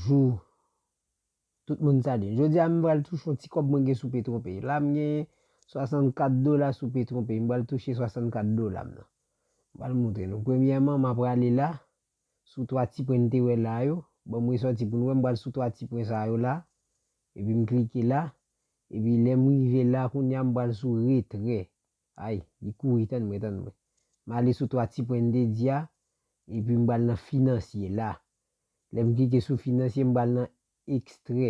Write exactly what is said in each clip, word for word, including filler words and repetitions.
Jou, tout moun salye. Jodi a m pral touche yon ti kòb mwen gen sou Petronpay. La m gen swasannkat dola sou Petronpay. M pral touche swasannkat dola m nan. M pral montre nou. Premyèman, m ap prale la, sou twa ti pwen n te wè la yo. Bon, m resòti pou nou wè, m pral sou twa ti pwen sa yo la. Epi m klike la. Epi lè m rive la, kounye a m pral sou retrè. Ay, li kouri, tann mwen, tann mwen. M ale sou twa ti pwen n te di a, epi m pral nan finansye la. Lè m klike sou finansye, m pral nan ekstrè.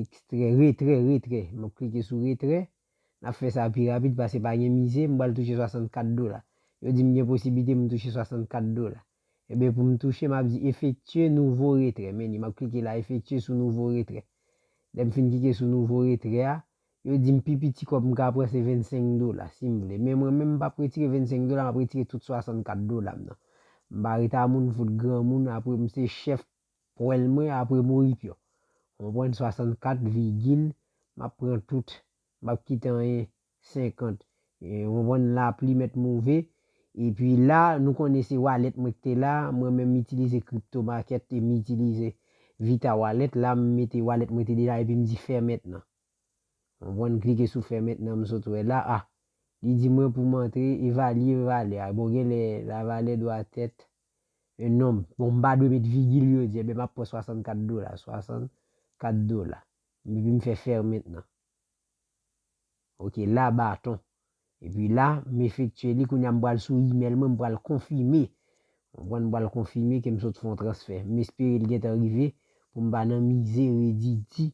Ekstrè, retrè, retrè. M ap klike sou retrè. N ap fè sa pi rapid paske pa gen mize, m pral touche swasannkat dola. Yo di m gen posiblite pou m touche swasannkat dola. Ebyen, pou m touche, m ap di efektye nouvo retrè. Men li, m ap klike la, efektye sou nouvo retrè. Lè m fin klike sou nouvo retrè a, yo di m pi piti kòb m ka pran se vennsenk dola, si m vle. Men mwen menm, m p ap retire vennsenk dola, m ap retire tout swasannkat dola m nan. M pa ret a moun, fout granmoun, apre m se chèf pwèl mwen, apre m oripyò. Ou konprann, swasannkat vigil, m ap pran tout, m ap kite anyen senkant. E, ou konprann, lapli mèt move. Epi la, nou konnen se wallet mwen ki te la, mwen menm m itilize crypto market e m itilize Vita Wallet. La, m mete wallet mwen te deja epi m di fè mentnan. Ou konprann, klike sou fè mentnan, m sot wè la, a, li di mwen pou m antre, evalye valè a. Bon, genlè, la valè doit être un nombre. Bon, m pa dwe met vigil yo di, ebyen, m ap pran swasannkat dola, swasannkat dola. Epi m fè fè mentnan. Ok, la baton. Epi la, m efektye li, kounye a m pral sou imèl mwen, m pral konfime. Ou konprann, m pral konfime ke m sot fè yon transfè. M espere l gentan rive pou m pa nan mize, redi di,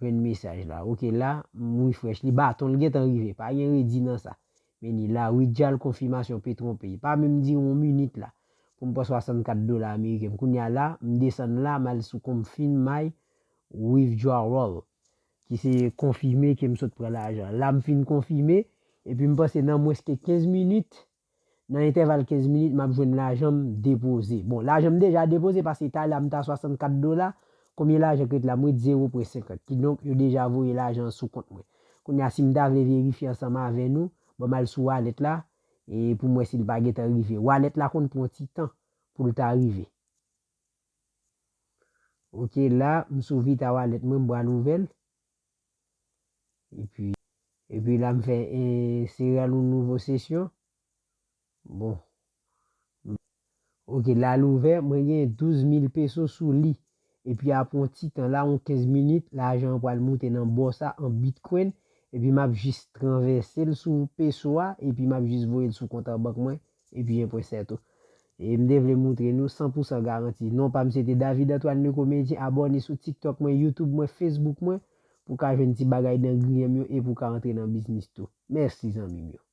jwenn mesaj la. Ok, la, m refresh li, baton l gentan rive. Pa gen redi nan sa. Men li la, withdrawal konfimasyon Petronpay. Pa menm dire yon minit la pou m pran swasannkat dola ameriken. Kounye a la, m desann la, m al sou confirm my withdrawal, ki se konfime ke m sot pran lajan. La, m fin konfime, epi m panse nan mwens ke kenz minit, nan entèval kenz minit, m ap jwenn lajan m depoze. Bon, lajan m deja depoze paske talè a m t a swasannkat dola. Konbyen lajan ki ret la? M ret zewo pwen senkant. Kidonk, yo deja voye lajan an sou kont mwen. Kounye a, si m ta vle verifye ansanm avè nou, ban m al sou wallet la, e pou m wè si l pa gentan rive. Wallet la konn pran ti tan pou l ta rive. Ok, la, m sou Vita Wallet mwen, m pral ouvè l. Epi, epi la, m fè, eh, sere al yon nouvo sesyon. Bon. Ok, la, l ouvè, mwen gen douz mil peso sou li. Epi apre yon ti tan la, yon kenz minit, lajan an pral moute nan bò sa an Bitcoin. Epi m ap jis tranvèse l sou peso a, epi m ap jis voye l sou kont an bank mwen, epi en pwen sèto. E m te vle moutre nou san pou san garanti. Non pa m se te David Antoine le Comédien. Abòne sou TikTok mwen, YouTube mwen, Facebook mwen, pou w ka jwenn ti bagay nan griyen m yo e pou w ka antre nan biznis tou. Mèsi zanmi m yo.